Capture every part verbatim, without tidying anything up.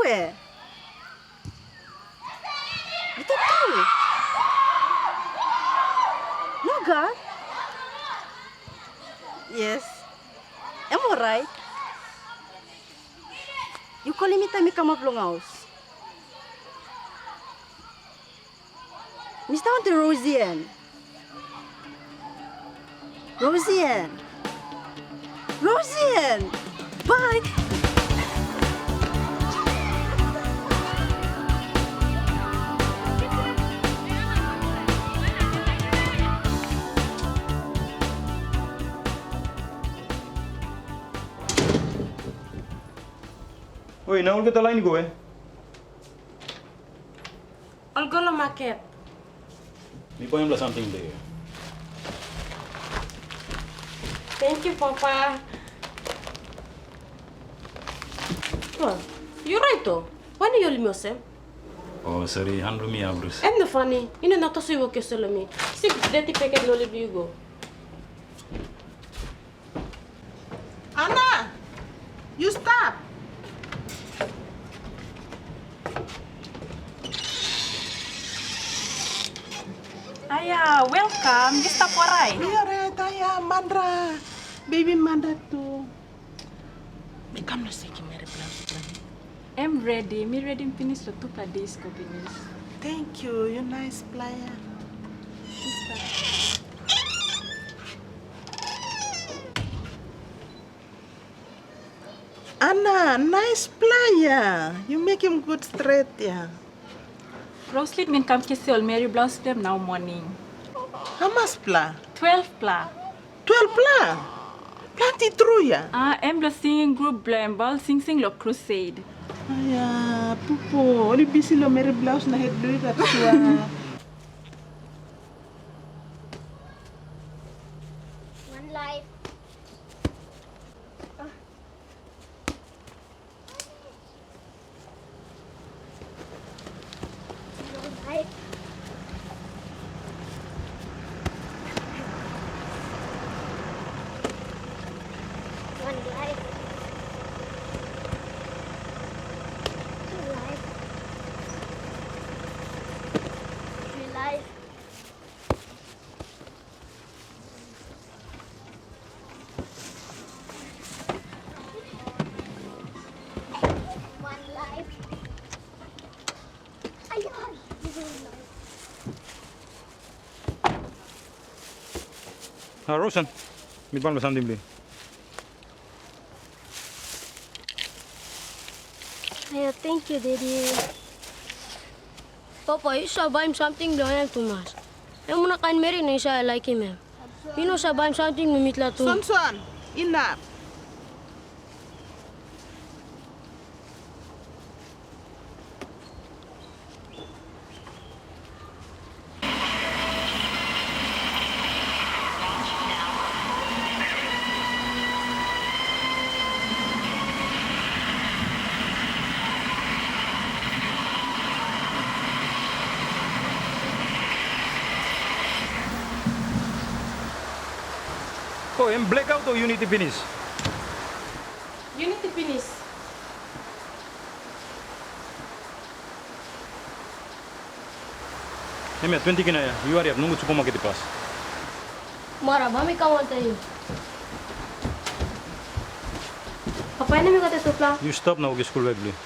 Eh. Itu tu. Nogat. Yes. Em orait. Yu kolim mi taim mi kamap long haus. Mi stap wantaim Rosian. Rosian. Rosian. Bai. Oi, na olgeta lain i go, eh? Ol go long maket. Mi baim la samting de. Tenkyu, Papa. Oh, yu rait, o. Wanem yu holim mi olsem? Oh, sori, han bilong mi abrus. Em no funny. Yu no inap tasol yu wok olsem long mi. Sik, deti peket no lip yu go. Ana, yu stap. Aya, welkam. Yu stap orait? Mi orait, aya, Mandra. Bebi Mandra tu. Mi kam na sekim meri blaus bilong yu. Em redi, mi redim pinis long tupela de i go pinis. Tenkyu, yu naispela ya. Ana, naispela ya. Yu mekim gut stret ya. Roslit bin kam kisim ol meri blaus bilong em nau moning. Hamaspela? Twelvpela. Twelvpela? Planti tru ya. Ah, em bilong singing grup bilong em bai ol singsing long crusade. Aya, pupu, ol i bisi long meri blaus na het bilong yu gat sua. One life. One life. Two life. Three life. Ah, Rosen, mi bai samting bilong yu. Ayo, tenkyu, Dedi. Papa, yu save baim samting bilong em tumas. Em wanem kain meri na yu save laikim em? Mi no save baim samting bilong mitla tu. Son, son, inap. O, em blekaut o yunit i pinis? Yunit i pinis. Em ya, twenti kina ya. Yu hariap, nogut supamaket i pas. Mara, bai mi kam wantaim yu. Papa, em i gat tupela. Yu stap na wokim skul bek bilong yu.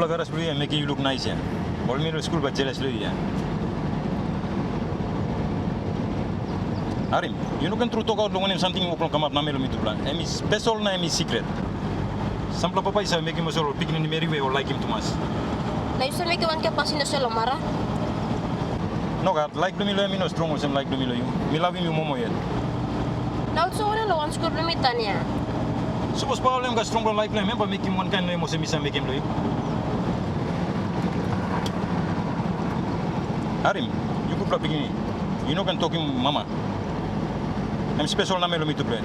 Garas bilong yu em mekim yu luk nais ya. Ol meri long skul bai jeles long yu ya. Harim, yu no ken tru tokaut long wanem samting i wok long kamap namel long mitupela. Em i spesol na em i sikret. Sampela papa i save mekim olsem long pikinini meri we ol laikim tumas. Na yu save mekim wankain pasin olsem long Mara? Nogat, laik bilong mi long em i no strong olsem laik bilong mi long yu. Mi lavim yu moa moa yet. Na olsem wanem long wanskul bilong mi Tania? Sapos papa bilong em gat strongpela laik bilong em, em bai mekim wankain long em olsem mi save mekim long yu. Harim, yu gutpela pikinini. Yu no ken tokim mama. Em spesol namel long mitupela.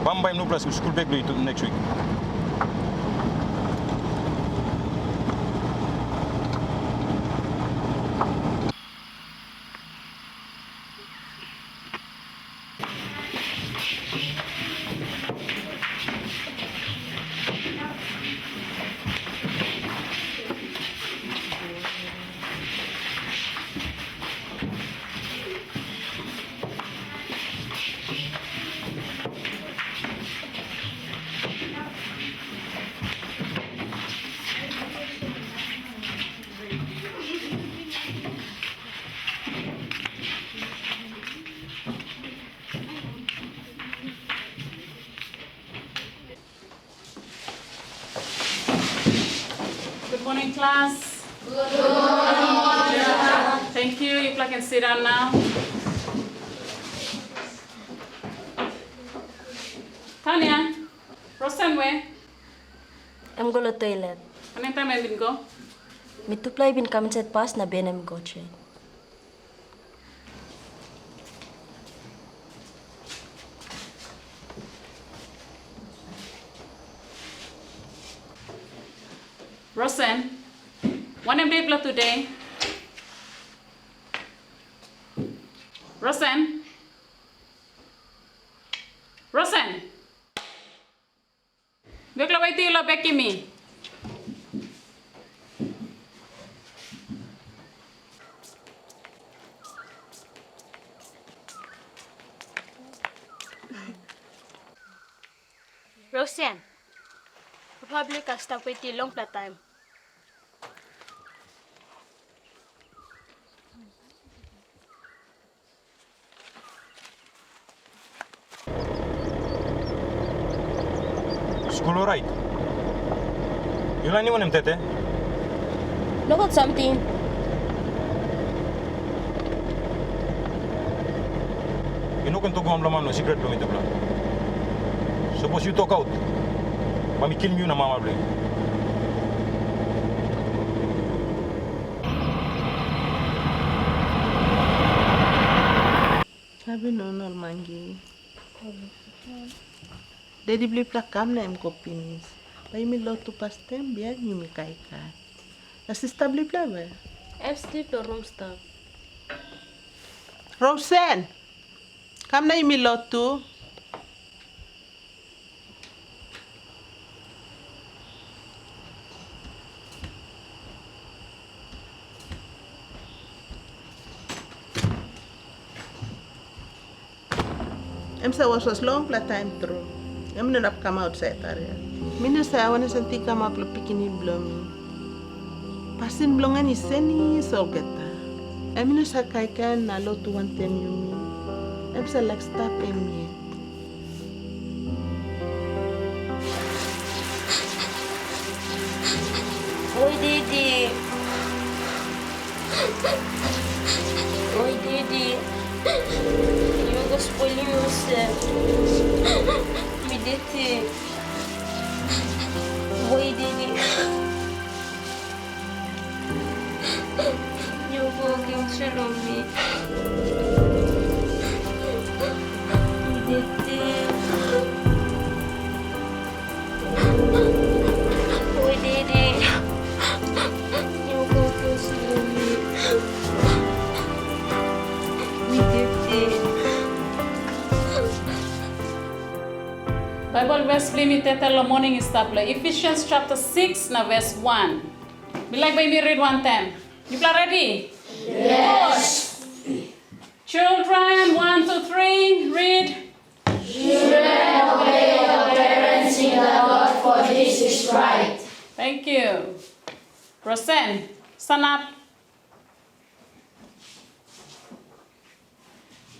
Bambaim nupela skul bek long yu neks wik. Good morning, class. Good morning, teacher. Thank you. Yupela ken sit down now. Tania, Rosen we? Em go long toilet. Wanem taim em bin go? Mitupela i bin kam insait pas na bihain em i go tru. Rosen, wanem de bilong tude? Rosen? Rosen? Bikpela wetim yu long bekim mi. Rosen, papa bilong yu i stap wetim yu longpela taim. Skul orait? Yu lainim wanem, tete? Nogat samting. Yu no ken tokim wanpela man long sikret bilong mitupela. Sapos yu tokaut, bai mi kilim yu na mama bilong yu. Save no, no, ol mangi. Dedi bilong yupela kam na em go pinis. Bai yumi lotu pastaim, bihain yumi kaikai. Na sista bilong yupela we? Em slip long rum stap. Rosen, kam na yumi lotu. Em save waswas longpela taim tru. Em i no inap kam ausait hariap. Mi no save wanem samting i kamap long pikinini bilong mi. Pasin bilong en i senis olgeta. Em i no save kaikai na lotu wantaim yumi. Em save laik stap em yet. Oi, Dedi. Oi, Dedi. Yu go spoilim yusef. Mi deti. Oi, Dedi. Yu go givim tru long mi. Mi deti. Oi, Dedi. Yu go givim tru long mi. Mi deti. Baibel ves bilong mi tete long moning i stap long Ephesians chapter six na ves one. Mi laik bai mi rid wantaim. Yupela redi? Yes. Children, one, two, three, read. Children, obey your parents in the Lord, for this is right. Thank you. Rosen, sanap.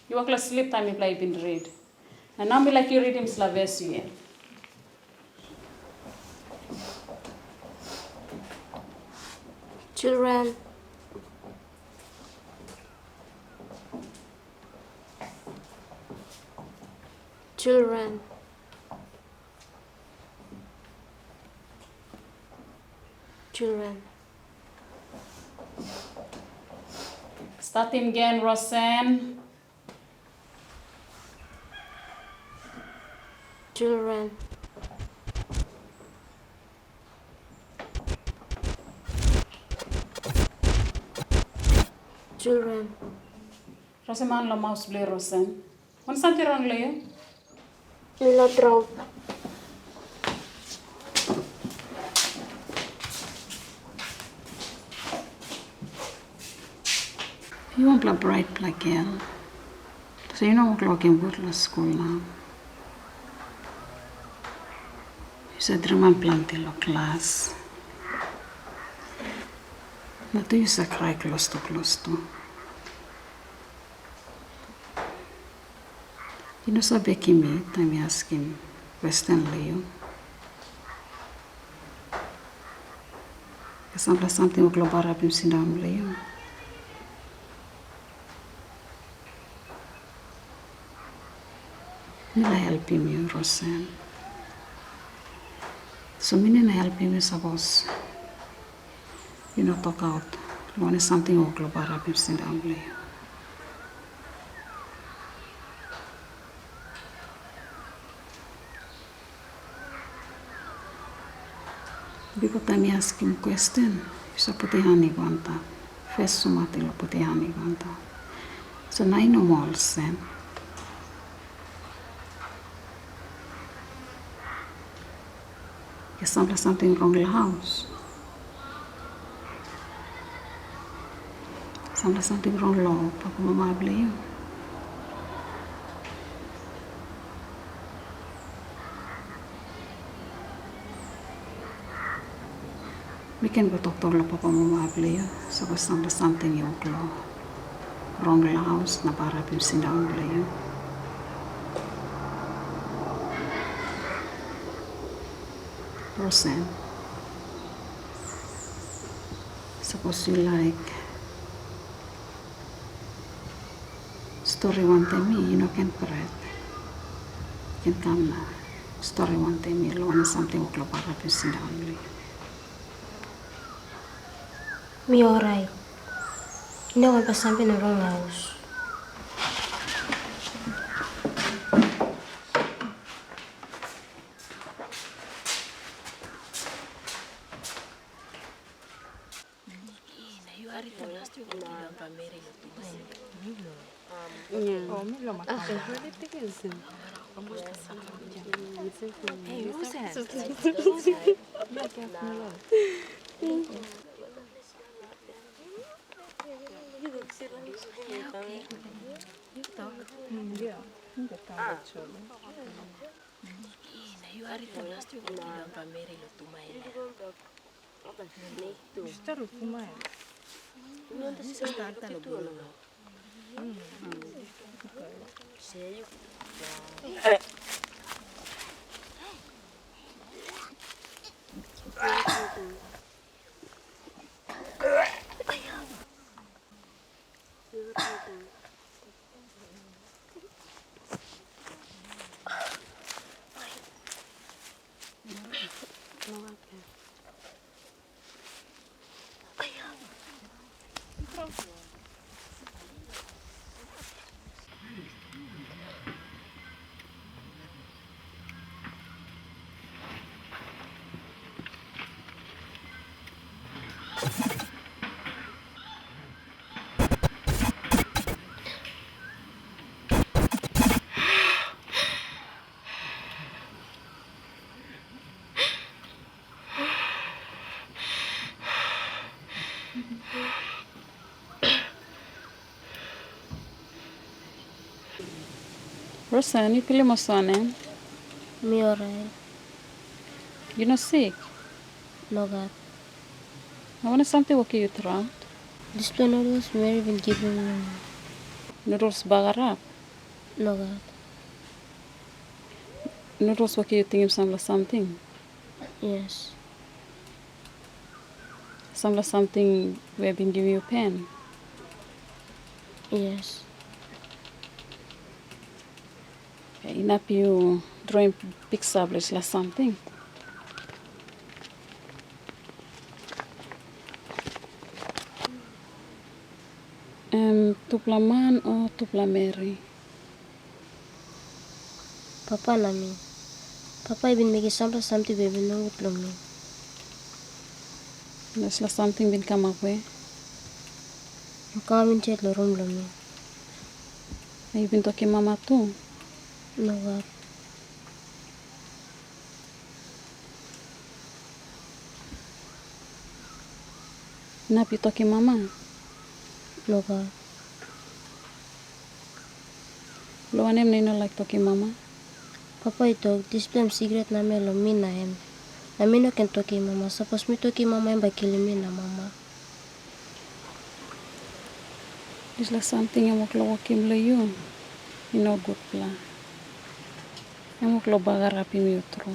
Yu wok long slip taim mipela i bin rit. Na nau mi laik yu ritim dispela ves yu yet. Children. Children. Children. Statim gen, Rosen. Children. Children. Rosen, man long maus bilong Rosen. Wanem samting rong long yu? Mi no drop. Yu wanpela braitpela gel. Tasol yu no wok long wokim gut long skul nau. Yu save driman planti long klas. Na tu yu save krai klostu klostu. Yu no save bekim mi taim mi askim kwesten long yu. Sampela samting wok long bagarapim sindaun bilong yu. Mi laik helpim yu, Rosen. So mi no inap helpim yu sapos yu no tokaut long wanem samting wok long bagarapim sindaun bilong yu. Bipo taim mi askim kwesten, yu save putim han i go antap. Fes sumatin long putim han i go antap. So nau i no moa olsem. Yu sampela samting rong long haus. Sampela samting rong long papa mama bilong yu. Mi ken go toktok long papa mama bilong yu, sapos sampela samting i wok long rong long haus na bagarapim sindaun bilong yu. Rosen, sapos yu laik stori wantaim mi, yu no ken pret. Yu ken kam na stori wantaim mi long wanem samting wok long bagarapim sindaun bilong yu. Mi orait. I no gat samting rong long haus. Rosen, yu pilim olsem wanem? Mi orait. Yu no sik? Nogat. Na wanem samting wokim yu traut? Dispela noodles Meri bin givim mi. Noodles bagarap? Nogat. Noodles wokim yu tingim sampela samting? Yes. Sampela samting we bin givim yu pen? Yes. Inap yu droim piksa bilong dispela samting? Em tupela man o tupela meri? Papa na mi. Papa i bin mekim sampela samting we bin nogut long mi. Dispela samting bin kamap we? Em kamap insait long rum bilong mi. Na yu bin tokim mama tu? Nogat. Inap yu tokim mama? Nogat. Long wanem na yu no laik tokim mama? Papa i tok, dispela em sikret namel long mi na em. Na mi no ken tokim mama, sapos mi tokim mama, em bai kilim mi na mama. Dispela samting em wok long wokim long yu, i no gutpela. Em wok long bagarapim yu tru.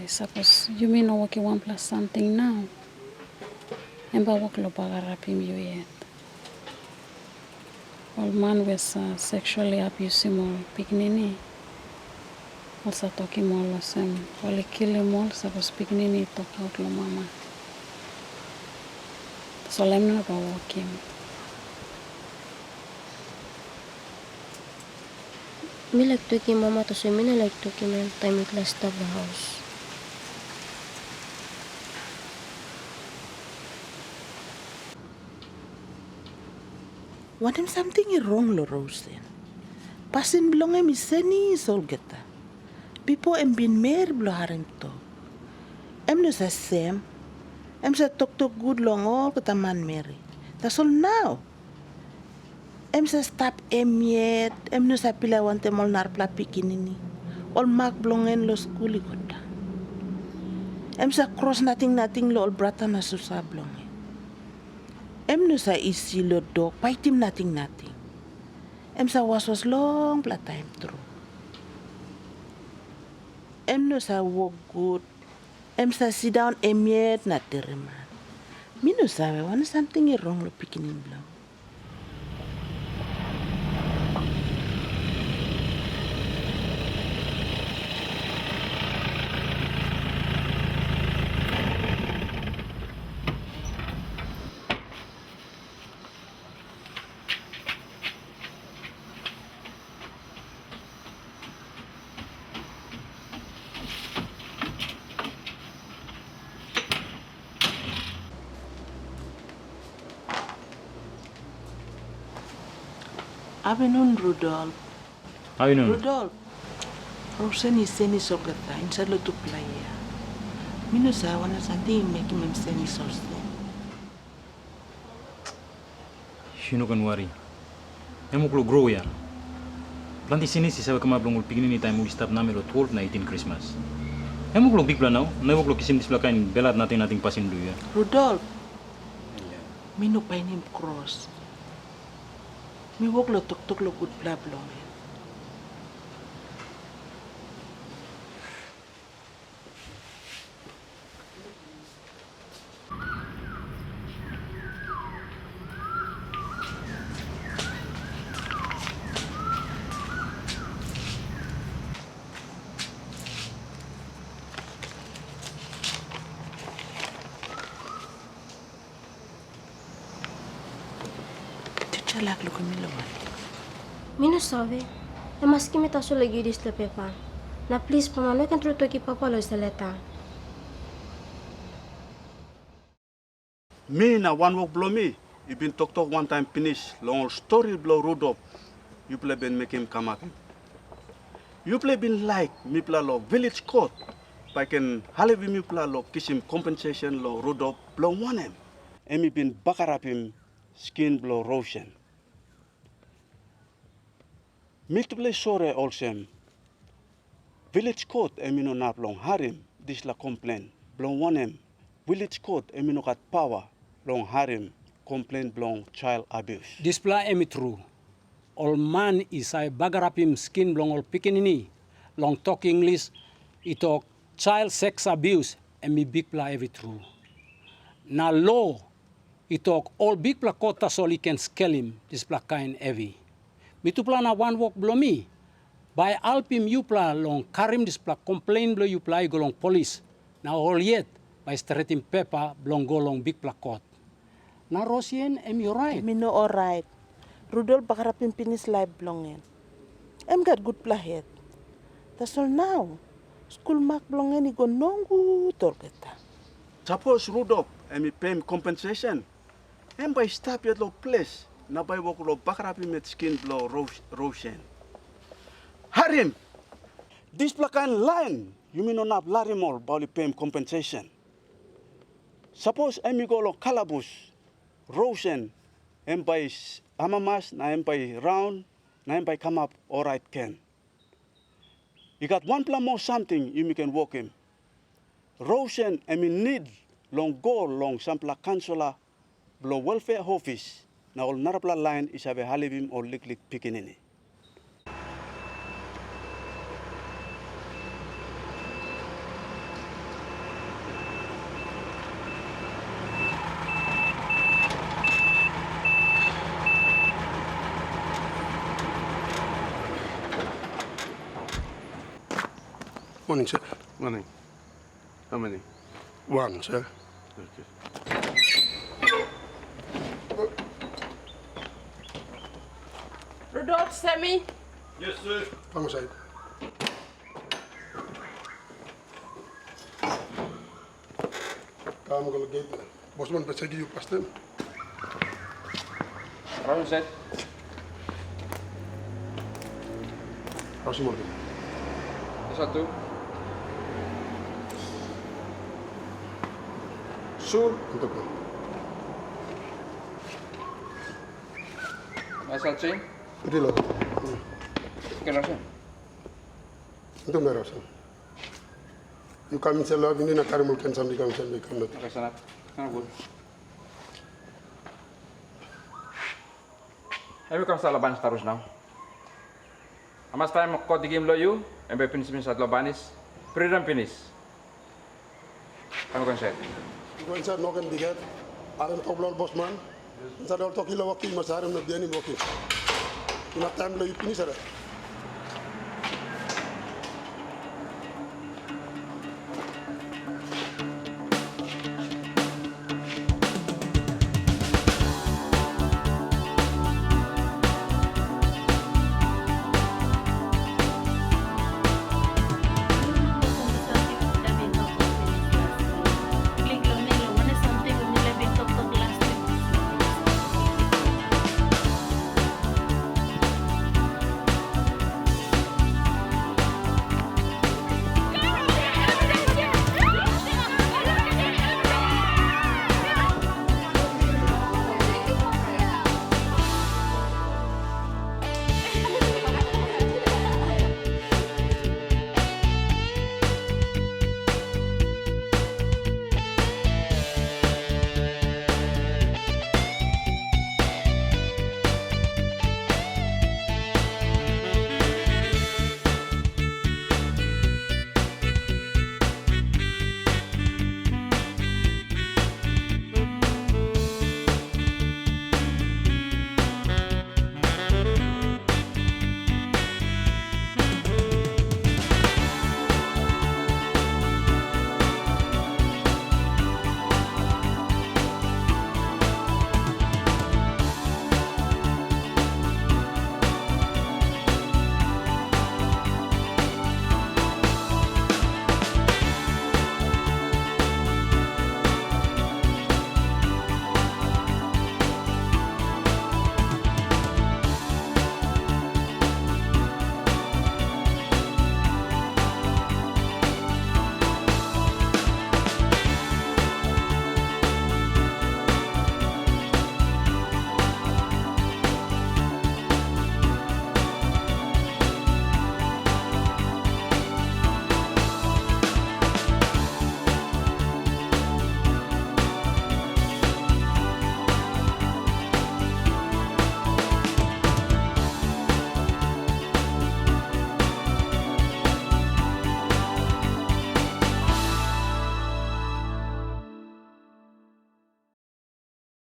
Sapos yumi no wokim wanpela samting nau, em bai wok long bagarapim yu yet. Ol man we sa seksuali abiusim ol pikinini, ol sa tokim ol olsem, ol i kilim ol sapos pikinini i tokaut long mama. Tasol em no bai wokim. Mi laik tokim mama, tasol mi no laik tokim em taim mipela stap long haus. Wanem samting i rong long Rosen? Pasin bilong em i senis olgeta. Bipo em bin meri bilong harim tok. Em no sa sem. Em sa toktok gut long olgeta manmeri. Tasol nau, em sa stap em yet, em no sa pilai wantaim ol narapela pikinini. Ol mak bilong en long skul i go daun. Em sa kros nating nating long ol brata na susa bilong en. Em no sa isi long dok paitim nating nating. Em sa waswas longpela taim tru. Em no sa wok gut. Em sa sindaun em yet na driman. Mi no save wanem samting i rong long pikinini bilong mi. Apinun, Rudolf. Apinun. Rudolf, Rosen i senis olgeta insait long tupela yia. Mi no save wanem samting i mekim em senis olsem. Yu no ken wari. Em wok long gro ya. Planti senis i save kamap long ol pikinini taim ol i stap namel long twelve na eighteen krismas. Em wok long bikpela nau, na em wok long kisim dispela kain belhat nating nating pasin bilong yu ya. Rudolf, mi no painim kros. Mi wok long toktok long gutpela bilong en. Tisa laik lukim mi long wanem? Mi no save. Em askim mi tasol long givim dispela pepa. Na plis, mama, no ken tru tokim papa long dispela leta. Mi na wanwok bilong mi i bin toktok wantaim pinis long ol stori bilong Rudolf yupela i bin mekim kamap. Yupela i bin laik mipela long viles kot bai i ken helpim yupela long kisim kompensesen long Rudolf, bilong wanem, em i bin bagarapim skin bilong Rosen. Mitupela i sori olsem, viles kot em i no inap long harim dispela komplen, bilong wanem, Viles kot em i no gat pawa long harim komplen bilong child abuse. Dispela em i tru. Ol man i save bagarapim skin bilong ol pikinini, long tok Inglis i tok child sex abuse, em i bikpela hevi tru. Na lo i tok ol bikpela kot tasol i ken skelim dispela kain hevi. Mitupela na wanwok bilong mi, bai helpim yupela long karim dispela komplen bilong yupela i go long polis, na ol yet bai stretim pepa bilong go long bikpela kot. Na Rosien em i orait? Em i no orait. Rudolf bagarapim pinis laip bilong en. Em gat gutpela het. Tasol nau, skul mak bilong en i go nogut olgeta. Sapos Rudolf em i peim kompensesen, em bai i stap yet long ples na bai i wok long bagarapim yet skin bilong Ros- Rosien. Harim! Dispela kain lain yumi no inap larim ol bai ol i peim kompensesen. Sapos em i go long kalabus, Rosien em bai i amamas na em bai i raun na em bai i kamap orait gen. I gat wanpela moa samting yumi ken wokim. Rosien em i nid long go long sampela kaunsilor bilong welfea ofis na ol narapela lain i save helpim ol liklik pikinini. Morning, sir. Morning. How many? One, sir. Okay. Rudolf, Sammy. Yes, sir. Come inside. Kam go long gate. Bosman bai sekim yu pastaim. Rausim set. Rausim ol. Satu. Su. Untuk. Masa cing. Itu loh. Oke, rausim. Itu merah. Yu kam insait long hap, yu no inap karim ol kain samting i kam insait long hap. Oke, sanap. Sanap gut. Em yu kam stap long banis tarus nau. Hamas taim kot i givim long yu, em bai pinisim insait long banis. Fridom pinis. Kam go insait. Yu go insait, no ken bikhet. Harim tok bilong ol bosman. Insait ol tok i lo wokim, mas harim na bihainim wokim. Inap taim bilong yu pinis, ara.